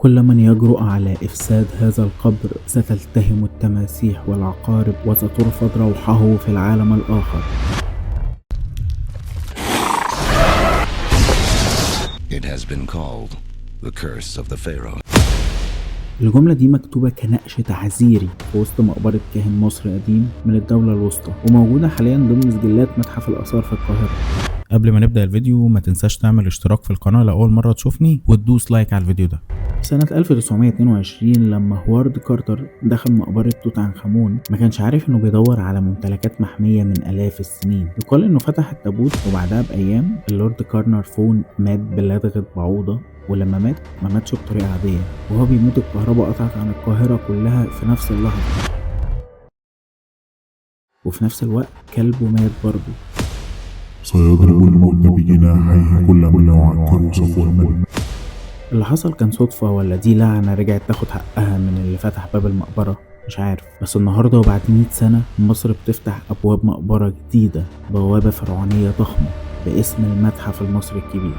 كل من يجرؤ على إفساد هذا القبر ستلتهم التماسيح والعقارب وسترفض روحه في العالم الآخر. It has been called the curse of the Pharaoh. الجملة دي مكتوبة كنقش تعزيري في وسط مقبرة كاهن مصري قديم من الدولة الوسطى، وموجودة حاليا ضمن سجلات متحف الآثار في القاهرة. قبل ما نبدأ الفيديو ما تنساش تعمل اشتراك في القناة لأول مرة تشوفني وتدوس like على الفيديو ده. سنة 1922 لما هوارد كارتر دخل مقبرة توت عنخ آمون ما كانش عارف انه بيدور على ممتلكات محمية من آلاف السنين. يقال انه فتح التابوت وبعدها بأيام اللورد كارنرفون مات بلدغة بعوضة، ولما مات ما ماتش بطريقة عادية، وهو بيموت الكهرباء قطعت عن القاهرة كلها في نفس اللحظة، وفي نفس الوقت كلبه مات برضه. سيضرب الموت بجناحيه كل من يعكر صفو الملك. اللي حصل كان صدفة ولا دي لعنة رجعت تاخد حقها من اللي فتح باب المقبرة؟ مش عارف. بس النهاردة وبعد 100 سنة مصر بتفتح أبواب مقبرة جديدة، بوابة فرعونية ضخمة باسم المتحف المصري الكبير.